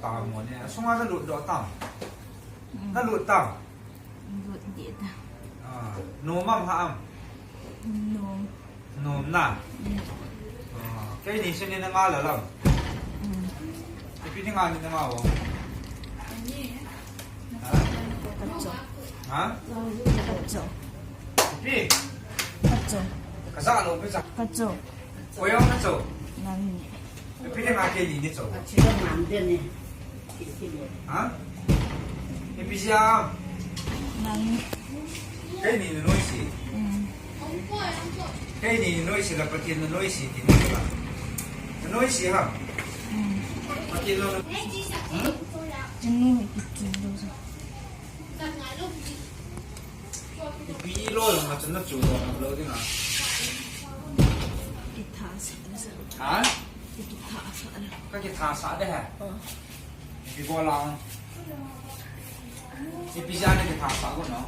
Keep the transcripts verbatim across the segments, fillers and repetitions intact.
Tamo ne, asunga nalut doh tam? Mm. Nalut tam? Lut dih ta. Ah, nom am hah am? Nom. Nom na? Mm. Ah, keini suni nanga la lam? Mm. Ipi dinga ni nanga o? Ha? Kacho. Ha? Kacho. Ipi? Kacho. Kaja lou pi cha. Kacho. Koi jong nacho? Nang. Ipi dinga keini nacho? Ha? Ipi jeh a? Nang. Keini nanoise. Mm. Keini nanoise la Pathen nanoise ti nahi la. Nanoise ham? Mm. Pathen nang. Hmm? Chinu hi kichu lou sa. Ipi lo jong a chun nachu lou ding a. Kitha sa na sa. Ha? Kitha sa na. Ka kitha sa de ha. Oh. Ipi bol a. Ipi jeh a na kitha sa ko no.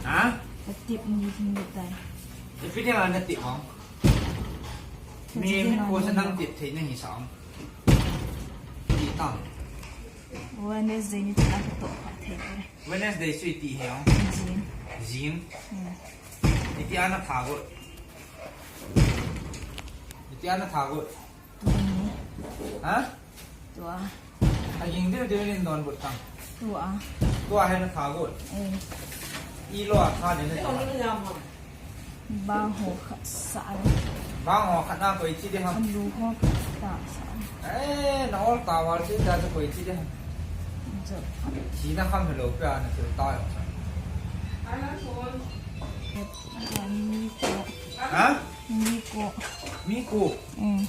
Ha? Ka tip ni ni tai. Ipi dinga na tip ham? Mi, mi ko sa nang tip thei na hi sa ham? Ti tam. Wednesday ni chun a ka toh pha thei poi. Wednesday chu iti hi ham? Jing. Jing. Hmm. Iti a na tha got? Iti a na tha got? Tuni. Ha? Tua. Ajing deu deu in donbut tang. Tua. Tua hi na tha got? Eh. Ilo a tha ding na tua. Bang ho khat sa le. Bang ho khat na koi chi ding ham? Alu ho khat sa sa le. Eh, na ol ta val chi da chu koi chi ding ham? Jo. Chi na kham hello pe a na thil ta jong sa. Mi ko. Ha? Mi ko. Mi ko. Mm.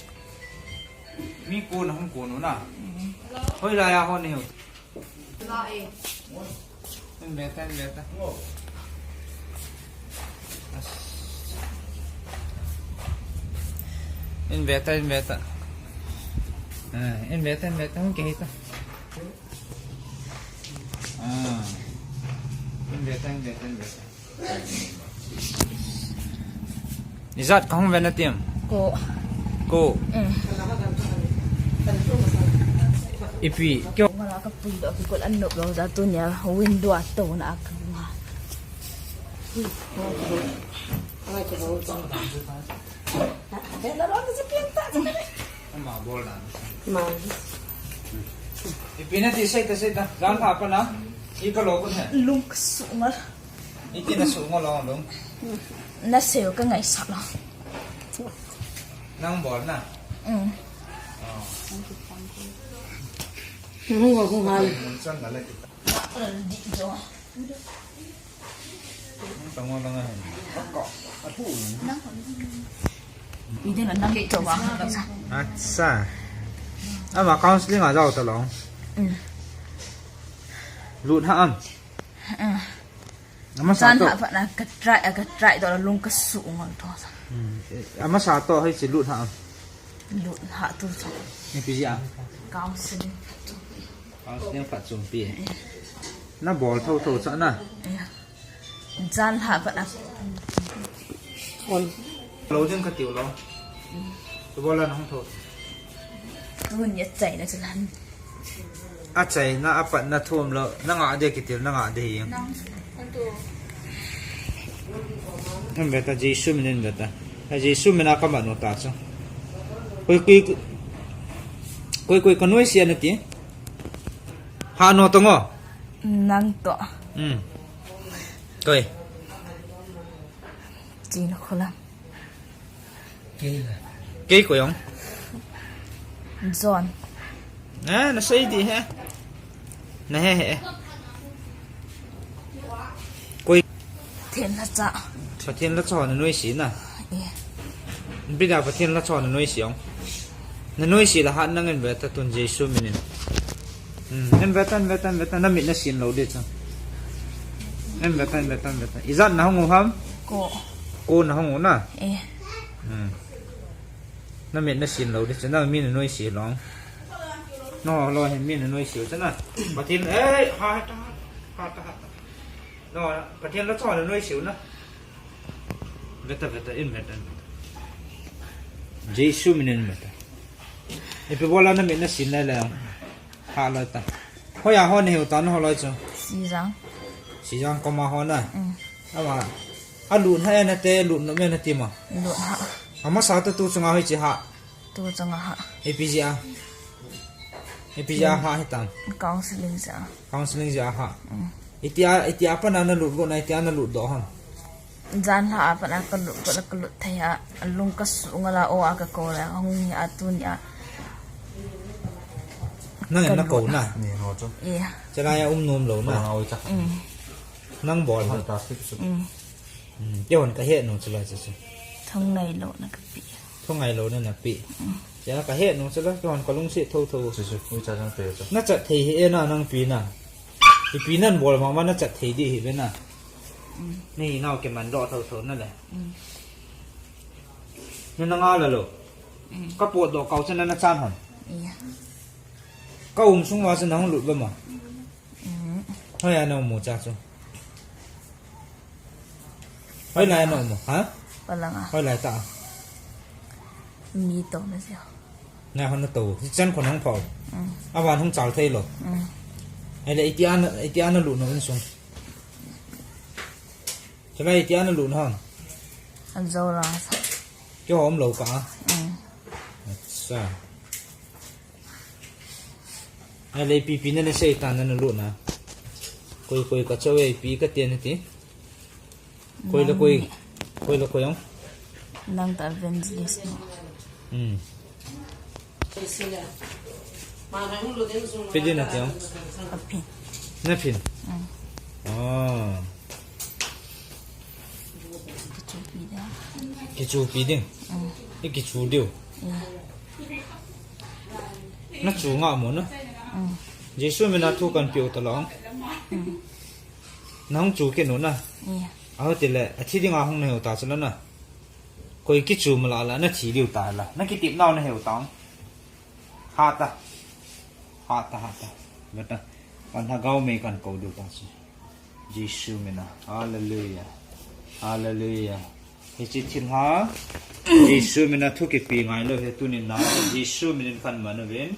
Mi ko na hung ko nu na. Mm. Hoilai a hon na hiu? Inveta, inveta. Inveta, inveta. Ah, inveta, inveta. Hung ke hita. Ah. Inveta, inveta, inveta. Ijat kahung ve natim? Ko. Ko. Mm. Ipi? Kyo. Ngala ka pui do ki kol an nop lo da tu nia window a to na ka. Ama bol dan. Ma. Ipi nati sei ta, sei ta. Jan lha pa na. Ika lo kun he. Lung ka su ngal. Iti na su ngal lo lung. Na seu ka ngaisah lo. Nang bol na. Mm. Oh. Nang bol ko ngal. Mun chan na le kita. Di jo. Acha. Ama counseling a jao ta long. Mm. Lut hah am? Mm. Ama sa to. Jan ha pa na ka try, ka try to lung ka su ngal to. Mm. Ama sa to hai si lut hah am? Lut hah tu to. Ni pi ja. Counseling. Counseling phat chumpi. Na bol tho tho cha na. Jan lha vat a. Lo ding ka tiu lo. Tu bol a na hung tho. Tun ya chai na chalan. A chai na a pat na thum lo. Na nga de ki tiu na nga de hi. Nang. Nang tu. Nang beta Jesu min in beta. A Jesu min a ka ma no ta cha. Koi koi koi koi ka noi sia na ti. Ha no to ngo. Nang to. Hmm. Koi. Chi na khola. Kei la. Kei koi ong. John. Na, na sei di he. Na he he. Koi. Pathen la cha. Pathen la cha na noi si na. Eh. Bida Pathen la cha na noi si ong. Na noi si la hat nang in beta tun Jesu min in. Hmm, in beta, in beta, in beta. Na mit na sin lo de cha. In beta, in beta, in beta. Ijat na hung u ham? Ko. Ko na hung u na? Eh. Hmm. Na mit na sin lo de cha. Na mi na noi si long. No, lo hin mi na noi si cha na. Pathen, eh, ha, ha, ha, ha, ha. No, Pathen la cha na noi si na. Veta, veta, in veta, in veta. Jesu min in veta. Ipi bola na mit na sin lai lai. Ha loi ta. Hoiya ho nahiu ta na ho loi chu. Sijang. Sijang koma ho na. Mm. Ama. Alut ha e nate, lut nom e nati ma. Lut ha. Amasa ta tu chunga hoi chi ha. Tu chunga ha. Ipi jia. Ipi jia ha hitam. Counseling jia. Counseling jia ha. Mm. Itia, itia pa na na lut go na itia na lut do ha. Jan lha a pat a ka lut, ka lut, ka lut thei a, a lung ka su nga la o a ka ko la, hung hi a tuni a. Nang em na ko na. Ni ho chu. Iya. Chalai a um nom lou na. Ko na oi cha. Mm. Nang bol ha. Ta sik sik. Mm. Mm. Kei hon ka he nu chalai cha cha. Thong ngai lou na ka pi. Thong ngai lou na na pi. Mm. Cha ka he nu chalai, kei hon ka lung si tho tho. Chu chu, ui cha nang pe cha. Na chat thei hi e na nang pi na. Ipi nan bol ma ma na chat thei di hi ve na. Mm. Ni nau ke man do tho tho na le. Mm. Ni na nga la lo. Mm. Ka pot do kau chen na na chan hon. Iya. Ka um sung wa chen na hong lut ba ma. Mm. Hoi a na um mo cha chu. Hoi lai a na um mo, ha? Palang a. Hoi lai ta. Mi to na sia. Na hon na to. Si chan khon hong phau. Mm. A van hong chal thei lo. Mm. Ai le itia na, itia na lut no in sung. Chalai itia na lut na hon. An zo la sa. Kei hom lo ka. Mm. Acha. Ai le ipi ipi na na sei ta na na lut na. Koi koi ka chaw e ipi ka tian ti. Koi la koi. Koi la koi ang. Nang ta evangelist no. Hmm. Pidin na tiang. Apin. Na pin. Mm. Ah. Kichu pi da. Kichu pi ding. Mm. I kichu diu. Mm. Na chu nga mo na. Mm. Jesu mina thu kan piu ta long. Mm. Nang chu ke no na. Mm. Aho ti le, a thi ding a hong na heu ta chu la na. Koi kichu ma la la, na thi diu ta la. Na kitip nau na heu ta. Ha ta. Ha ta, ha ta. Bata. Kan ha gau me kan ko diu ta chu. Jesu mina. Hallelujah. Hallelujah. Hichi thil ha. Jesu mina thu kipi ngai lo he tunin na. Jesu minin kan man uvin.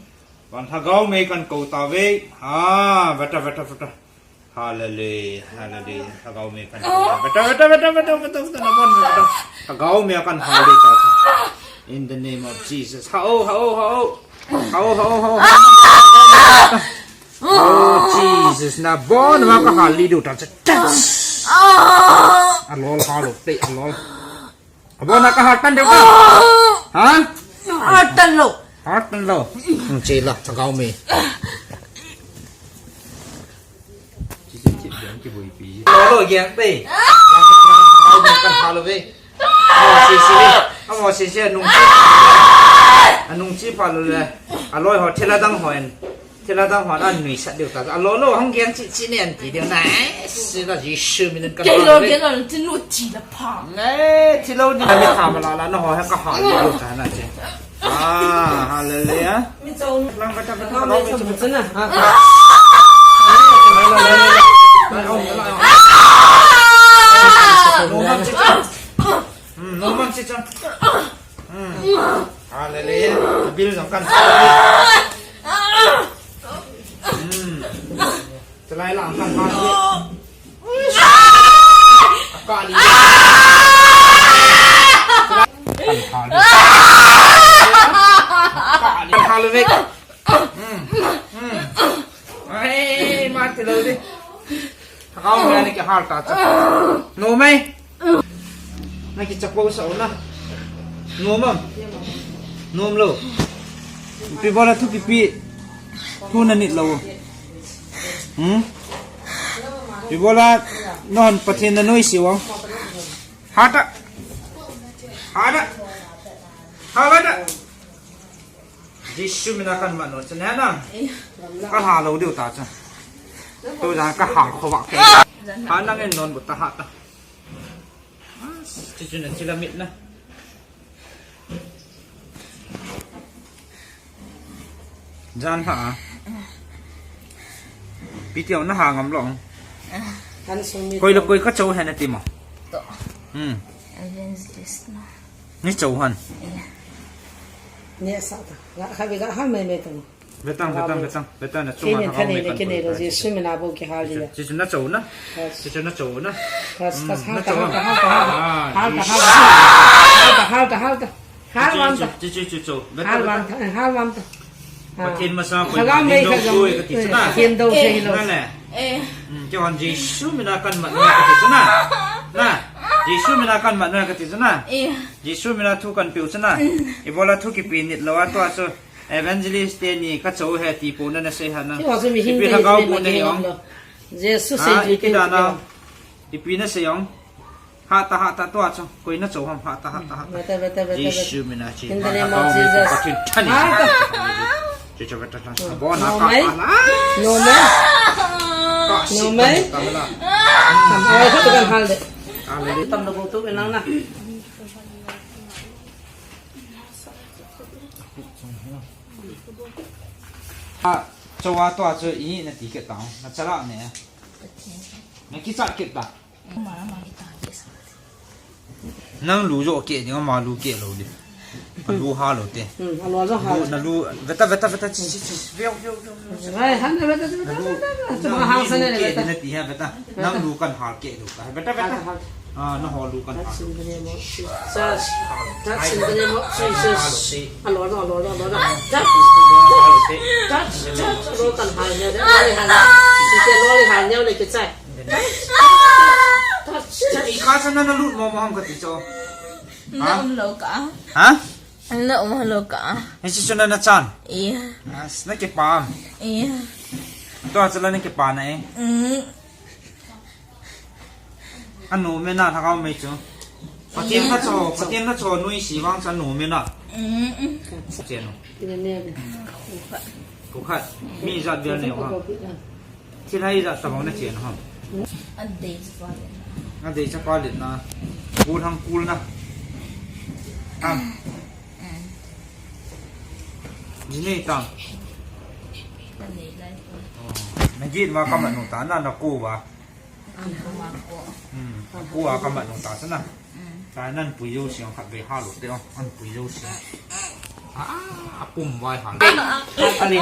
Van Lhagao mei kan ko ta ve. Ha, veta, veta, veta. Hallelujah, hallelujah. Lhagao mei kan ko ta. Veta, veta, veta, veta, veta, veta, na bon, veta. Lhagao mei kan hal de ta. In the name of Jesus. Hao, hao, hao. Hao, hao, hao, hao. Oh, Jesus, na bon, va ka hal li du ta. Alol, halo, pe, alol. Abona ka hal tan deu ka. Ha? Hal tan lo. Hal tan lo. Hmm, che la, Lhagao mei. Lo lo, giang pe. Lhagao mei kan hal lo ve. Amo si si. Amo si si, anung chi. Anung chi pha lo le. Aloi ho, thela dang ho en. Thela dang hon an nui sat diu ta. Alolo hong gen chi chi nen ti diu na. Eh, si la Jesu minin kan. Kei lo gen lo ti nu ti la pha. Ne, ti lo ni mi tha ma la la na ho ha ka ha diu ta na che. Ah, hallelujah. Mi chau. Lang ka ta ka ta. Lang ka ta ka ta. Hmm, no man si chan. Hmm. Hallelujah. Bil jong kan. Hmm. Chalai lang kan hal. Akali. Kan hal. Akali. Kan hal. Hmm. Hmm. Ai, mati lo di. Lhagao mei a na kihal ta chu. Nom e. Na kichapo sa u na. Nom am? Nom lo. Ipi bola thu kipi. Thu na nit lo. Hmm? Ipi bola non Pathen na nuisat u. Hata. Hata. Hata. Jesu mina kan man u chu ne na. Ka ha lo diu ta chu. Tu jan ka ha khovah ke. Ha nang en non bu ta ha ta. Chi chu na chi la mit na. Jan ha a. Pi tio na ha ngam lo. Kan sung mi. Koi la koi ka chau ha na ti mo. To. Hmm. Evangelist na. Ni chau han. Iya. Neh sah ta. Ga kha ve ga hal mai mai ta. Vetang, vetang, vetang, vetang, na chunga thagau mai kan koi ta. Jesu mina bou kihal dia. Chichu na chou na. Chichu na chou na. Hal ta, hal ta, hal ta. Hal ta, hal ta, hal ta. Hal ta, hal ta. Hal ta. Chichu, chichu, chichu. Hal ta, hal ta. Pathen masa koi ma ding dou koi kati chu na. Pathen dou se hi lou. Na le. Eh. Hmm, keiman Jesu mina kan mat na kati chu na. Na. Jesu mina kan mat na kati chu na. Eh. Jesu mina thu kan peu chu na. Ibola thu kipe nit lou a tua chu. Evangelist teni ka chou he ti pou na na sei ha na. Keiman chu mi hing ipi thagau pou na hi ong. Jesu sei ti pe na. Ipi na sei ong. Hata, hata, tua chu. Koi na chou ham, hata, hata, hata. Beta, beta, beta, beta. Jesu mina chi. In the name of Jesus. Pathen thani. Hata. Jesu beta thani. Bona ka mai. No mai. No mai. Tam ai tu kan hal de. Hallelujah. Tam na bou tu nang na. A, chou a tua chu i na ti ke ta. Na chala ne. Na kichat ke ta. Nang lu jo ke ding, ama lu ke lou ding. A lu ha lou te. Hmm, a lu jo ha. Lu, na lu, veta, veta, veta, chi, chi, chi, veo, veo, veo, veo. Rai, han, veta, veta, veta, veta. Chuma hang sa ne, veta. Nang lu ke ding, veta. Nang lu kan hal ke lou ta. Veta, veta. Hal, hal. Ah, na ho lu kan hal. Touch in the name of Jesus. Touch in the name of Jesus. A lu, a lu, a lu, a lu, a lu. Touch. Touch, touch, a lu kan hal ne, veta. Lori hal. Lori hal ne, veta. Touch, touch. I kha sa na na lut mo mo ham kati chu. Na um lou ka. Ha? Na um lou ka. Hiche chu na na chan. Iya. As na kipam. Iya. Tua chu la na kipa na e. Mm. Anu me na thagau me chu. Pathen na cho, Pathen na cho nui si vang cha nu me na. Mm, mm. Chen. Pu khat. Mi jat bia ne wa. Thil hai jat tabang na chen ham. A dei chapa le na. A dei chapa le na. Kul hang kul na. Am. Ji nei tang. A dei lai. Oh, na git ma ka ma nu ta na na ku wa. An ku ma ku. Hmm, ku a ka ma nu ta sa na. Ka nan pui jo siang khat ve ha lo te o, an pui jo siang. Ah, a pum vai ha. Ani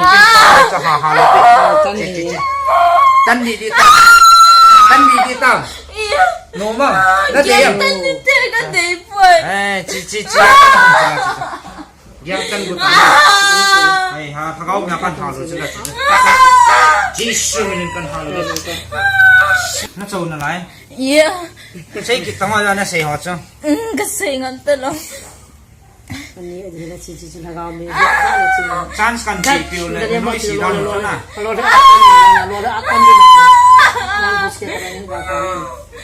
cha ha ha lo te. Tan ni di ta. Tan ni di ta. No ma, na de yang. Tan ni te ka de poi. Eh, chi chi chi. Yang tan gu ta. Ai ha, thagau nga kan ha lo chi la chi. Jesu min kan ha lo. Na chau na lai. Iya. Sei kit tang a na sei ho chu. Mm, ka sei ngan ta lo. Ani, ani na chi chi chi na ga me. Chance kan chi piu le, noi si dan chu na. Lo da, lo da, lo da. Nan bus ke ta ni ba ka.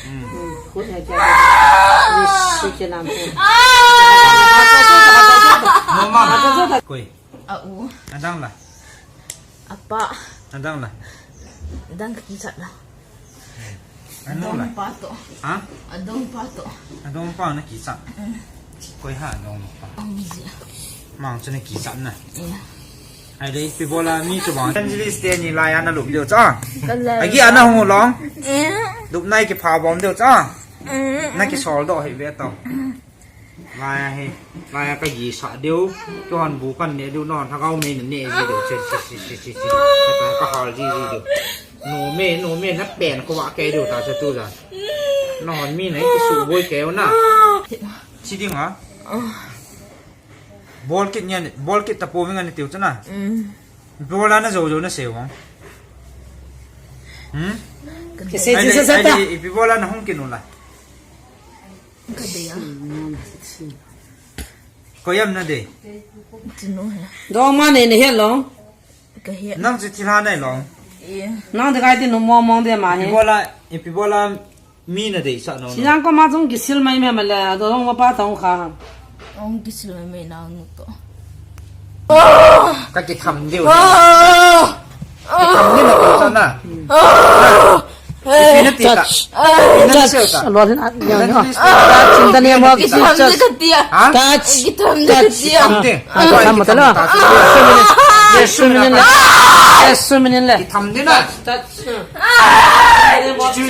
Hmm. Hmm, khut hai kya. Yesu ke naam se. No ma. Koi. A u. Adang la. Apa. Adang la. Dang ka kichat la. Anu la. Adong pa to. Ha? Adong pa to. Adong pa na kichat. Mm. Koi ha adong pa. Ang ji. Mang chu na kichat na. Yeah. Ai dei, ipi bola mi chu bang. Evangelist teni lai ana lup diu cha. Agi ana hung long. Yeah. Lup nai kipha bom diu cha. Mm. Na kisol doh hi ve to. Lai a hi, lai a ka ji sa diu, tu han bu kan ne diu, non thagau mei na ne ji diu, chi, chi, chi. Ka hal ji ji diu. No me, no me, na pen ko wa ke diu ta sa tu ja. Non mi na ki su boi ke na. Chi ding a? Bol kit nge, bol kit ta po ving ani tiu cha na. Mm. Bol a na jo jo na se wang. Hmm? Ka se ji sa sa ta. Ai, ai, ipi bol a na hung kinu la. Ka dei a. Koi am na dei? Chinu he. Dong ma nei na het long. Ka het. Nang chu thil ha nei long. Iya. Nang de kai ti nu mong mong de ma he. Ipi bola, ipi bola mi na dei sa no. Sinang ko ma chung kisil mai me ma le, dong ma pa tong kha. Ong kisil mai mai na nu to. Ka kitham diu. Kitham ni na ko sa na. Ipi na ti ta. Ipi na ti ta. Lo hin at niya no. Touch in the name of Jesus. Ha? Touch. Touch. Kitham ni. Kitham ta. Kitham ta. Yesu minin le. Yesu minin le. Kitham ni na. Touch. Touch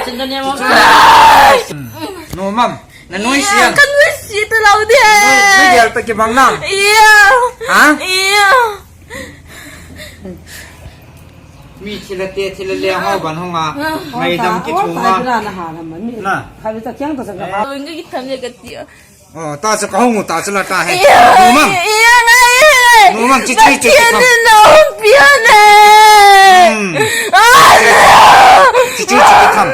in the name of Jesus. No, ma'am. Na noi siya. Ka noi Chi ta lo di. Nagel ta kibang na. Iya. Ha? Iya. Mi thilha te, thilha le ho ban hong a. Ngai dam ki thum a. Na. Khavi ta kiang ta sa ka. Oi, ngai ki tham le ka ti. Oh, ta sa ka hong ta sa la ta he. Iya. Numang. Iya, ngai. Numang chi chi chi. Pathian in na hong pia ne. Hmm. Ah. Chi chi chi tham.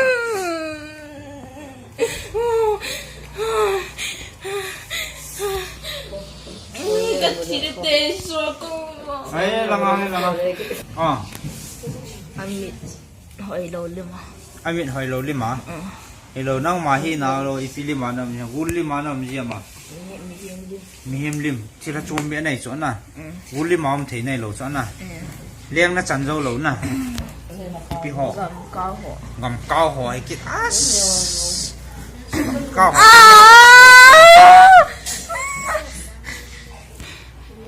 Ka thil te suak ko. Ai, langa, ai, langa. Ah. Amit hoi lo lima. Amit hoi lo lima. Mm. Hello, nangma hi na lo, ipi lima na, gul lima na, mi lima. Mihem lim. Mihem lim. Thilha chom beh nei chu na. Mm. Gul lim a um thei nei lo chu na. Mm. Leng na chan jou lo na. Ipi ho. Gamkau ho. Gamkau ho, ai kit. As. Gamkau ho. Ah!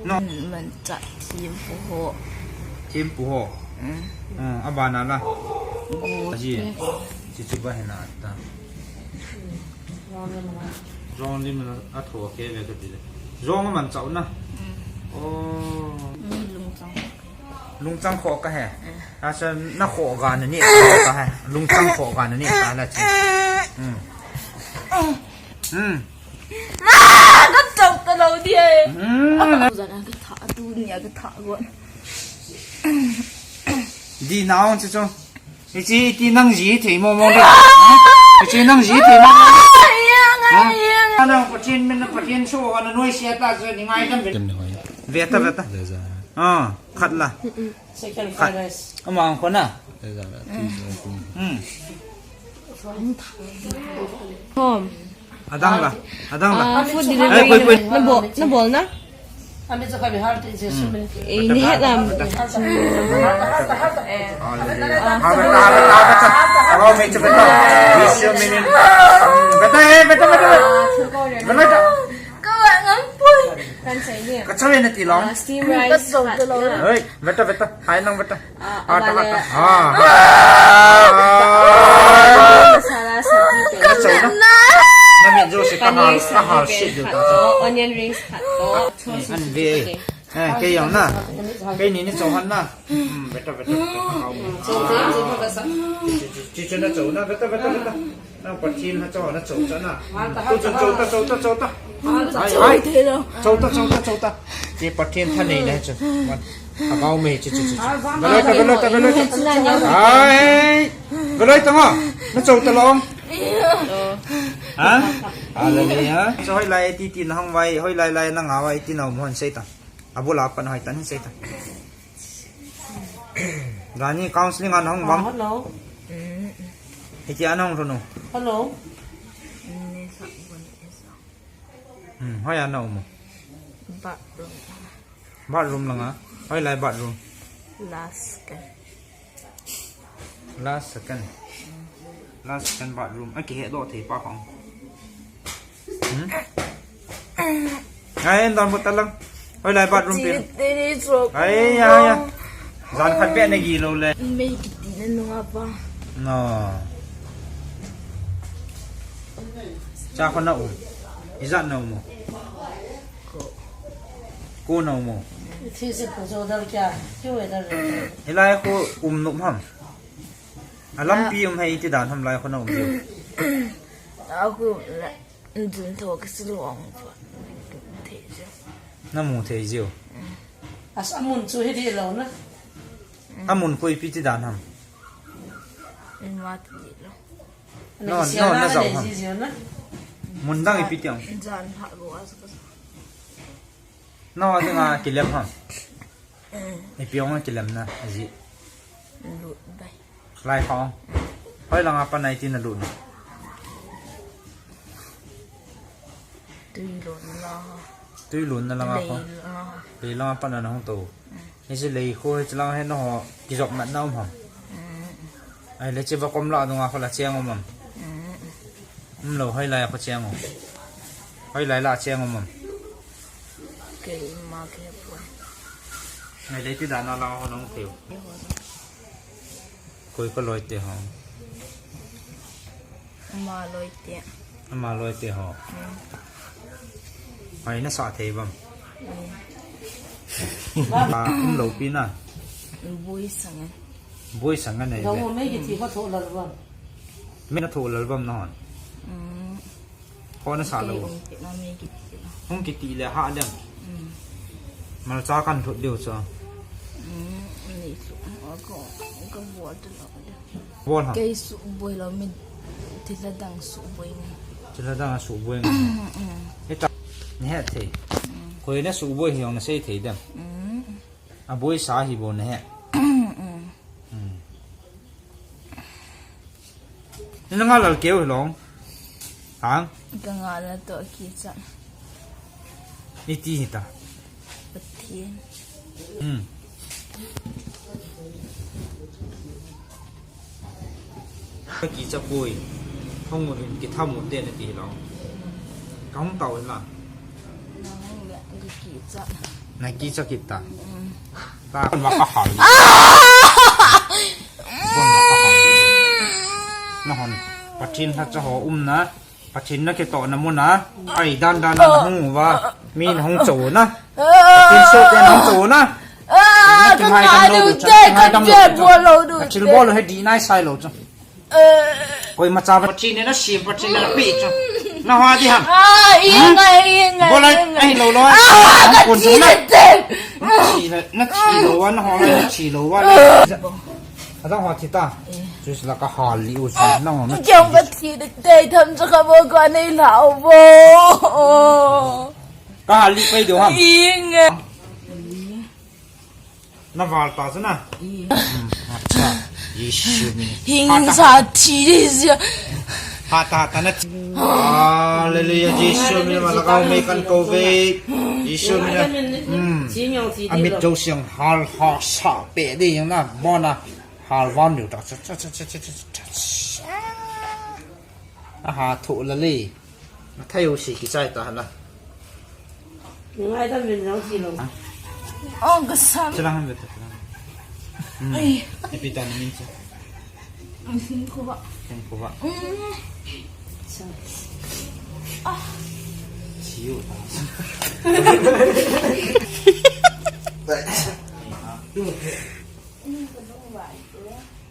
No. Manchah thempu ho. Thempu ho. Mm. Ah, abana la. Gu. Aji. Chichi ba hina ta. Jong lim na a tho ke ve ka ti le. Jong a manchah na. Mm. Oh. Mi lungchang. Lungchang kho ka he. Mm. Asa na kho ga na ni ka he. Lungchang kho ga na ni ka la chi. Mm. Mm. Ma, ka chau ta lo di e. Mm. Zan a ka tha, tu ni a ka tha gon. Di naong chu chu. Hichi iti nang ji thei mo mo di. Hichi nang ji thei mo mo di. Ai, ya, ngai, ya, ngai. Nang Pathen min, Pathen so, ana noi sia ta chu ni ngai dam ve. Ve ta, ve ta. Ah, khat la. Second fried rice. Ama ang ko na. Hmm. Hom. Adang la. Adang la. Ah, food delivery. Eh, koi, koi. Na bol, na bol na? Ami chu kami har ti je sum. Eh, ni het lam. Beta, eh, beta, beta, beta. Beta. Ka wa ngam pui. Ka chawi na ti long. Ah, steam rice. Hoi, beta, beta. Hai nang beta. Ah, ah, ta, ta. Ah. Masala sabji pe. Ka chau na. Na min jo se ka hal, ka hal si jo ta. Onion rings khat to. An ve. Eh, kei jong na. Kei ni ni chau han na. Hmm, beta, beta, beta. Chi, chi, chi na chau na. Beta, beta, beta. Nang Pathen ha chau na chau cha na. Tu chun chau ta, chau ta, chau ta. Ai, ai. Chau ta, chau ta, chau ta. Che Pathen thanei na chu. Wan. Agau me chu chu chu. Beloi ta, beloi ta, beloi ta. Ai. Beloi ta ngo. Na chau ta long. Ha? Hallelujah. Chu hoilai ti ti na hung vai, hoilai lai na nga vai ti na um hon sei ta. Abul a pan hoi tan sei ta. Gani counseling an hung bang. Hello. Hiti an hung runu. Hello. Hmm, hoi an um. Bathroom. Bathroom langa. Hoilai bathroom. Last second. Last second. Last second bathroom. Aki he do thei pa khong. Hmm? Ai, en don bot talang. Hoilai bathroom pe. Ai, ya, ya. Zan khat pe na gi lo le. Mei kiti na nunga pa. No. Cha kho na um. Ijat na um. Ko na um. Thi se ko jo dal kya? Kyo e dal. Hilai ko um nup ham. A lampi um hei ti dan ham lai kho na um diu. A ko la. Dun tho ka si luang pa. Thei je. Na mu thei jiu. As amun chu hi di lo na. Amun koi pi ti dan ham. Ma ti di lo. No, no, na zau ham. Mun dang ipi ti ham. Jan ha go as ka. No, ati nga kilem ham. Ipi ong kilem na, aji. Lut bai. Lai khong. Hoi langa pan ai ti na lut na. Tui lut na la. Tui lut na langa khong. Lei langa. Lei langa pan na hong to. Hiche lei kho hiche lang he na ho kijop mat na um ham. Ai le che va kom la dunga kho la cheng um ham. Um lo hoilai kho cheng um. Hoilai la cheng um ham. Keima ke pon. Ngai le ti dan a lang ho nong teu. Koi ko loi te ho. Ama loi te. Ama loi te ho. Hmm. Mai na sa thei bam. Ba, um lo pi na. Boi sang a. Boi sang a nei. Ga mo me ki ti ko tho lal bam. Me na tho lal bam na hon. Mm. Ho na sa lo. Kei um ti na me ki ti na. Hung ki ti le ha dem. Mm. Malcha kan thut diu cha. Mm, ni su. Ko, ko bo tu lo. Bol ha. Kei suboi lo, mi thil dang suboi nge. Thil dang suboi nge. Mm, mm. Hita, nahe thei. Mm. Koi na suboi hi jong nasei thei dem. Mm. Aboi sa hi bou nahe. Mm, mm. Mm. Nanga lal keu hi long. Hang? Ka nga la to kicha. Iti hita. Pathen. Hmm. Kicha poi. Hong rin kitham mo te na ti long. Ka hong tau la. Na hong le kicha. Na kicha kita. Hmm. Ta kon wa ka hal. Ah! Kon wa ka hal. Na hon. Pathen ha cha ho um na. Pathen na kitohna mun a, ai dan dan na hung uva, mi na hung cho na. Pathen so te na hung cho na. Ah, na kimai dam lo chu, na kimai dam lo chu. Na thil bol lo he di nai sai lo chu. Koima cha Pathen na sem, Pathen na pe chu. Na ha di ham. Ah, i ngai, i ngai. Bol ai, ai lo lo. Ah, kon chu na. Na thi lo wa, na ho na thi lo wa. Adang ho thi ta. Sus la ka hal li u sa na na. Kiong ka thi de te tham cha ka bo ka nei la o bo. Ka hal li pai do ham. Ing. Na val ta cha na. Acha. Jisu mi. Hing sa thi de sia. Ha ta ha ta na. Hallelujah, Jisu mi ma la ka me kan ko ve. Jisu mi na. Hmm. Amit jo siang hal ha sa pe de yang na. Bona. Hal vam liu ta, cha, cha. Aha, thu la le. Na thai u si kichai ta la. Ni ngai ta min jong si lo. Oh, ka sam. Chalang han ve ta, chalang. Hmm. Ai. Happy ta ni min cha. Hin ko ba. Hin ko ba. Mm. Cha. Ah. Si u ta.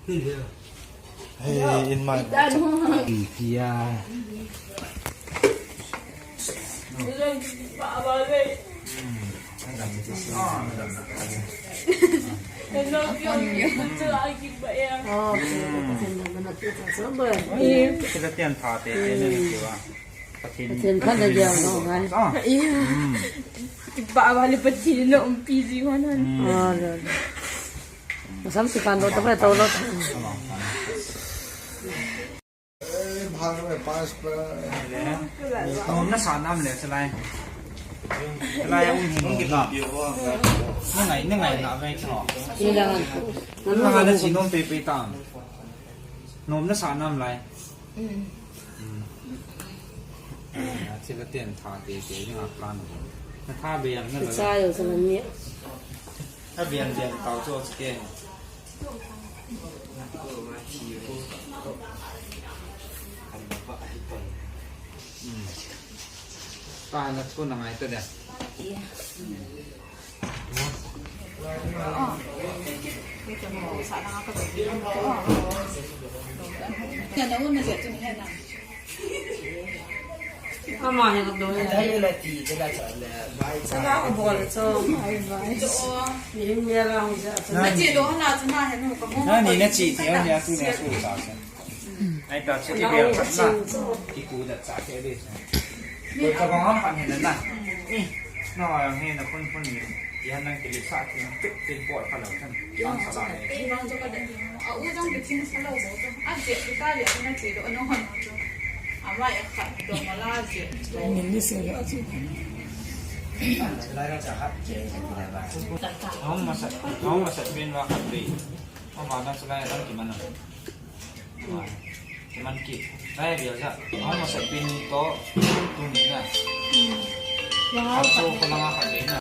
Hey, in my. Tia. Sila tian tha te, te ne kiwa. Pathen phat na dia no ngai. Ah. Hmm. Kipa ba le Pathen na umpi ji hon hon. Hmm. Ah, lo, lo. Sam si kan do ta ba to lo. Eh, bhag mein pass pa. Nom na sa nam le chalai. Chalai um hing hing kita. Ni ngai, ni ngai na ve cho. Ni la. Na na na si nom pe pe ta. Nom na sa nam lai. Mm. Mm. Sila tian tha te te ni nga plan. Na tha be yang na la. Cha yo sa ni. Tha be yang be yang tao cho ke. Mm. Pa na ko na ngai ta de. Yeah. Ama he ka do he. Sa la ko bol cho. Ni me la hung sa. Na che do na chu na he nu ka mo. Na ni na chi ti a ya tu na su sa. Ai ta che ti be khat na. Ki ku da cha che be. Ko ka bang ham pan he na. Ni. Na wa he na phun phun ni. Yan nang kili sa ki nang pit pit bol ka lo kan. Bang sa la ni. Bang jo ka da ni. A u jong ki thing sa lo bo jo. A je ki ta le na che do no hon jo. A mai a khat do ma la je. Min ni se lo a che. Hong masa, hong masa pin wa khat be. Hong ma na sa la dang ki man na. Teman ki. Saya biasa. Hong masa pin to tu ni na. Yang apa? So ko la khat be na.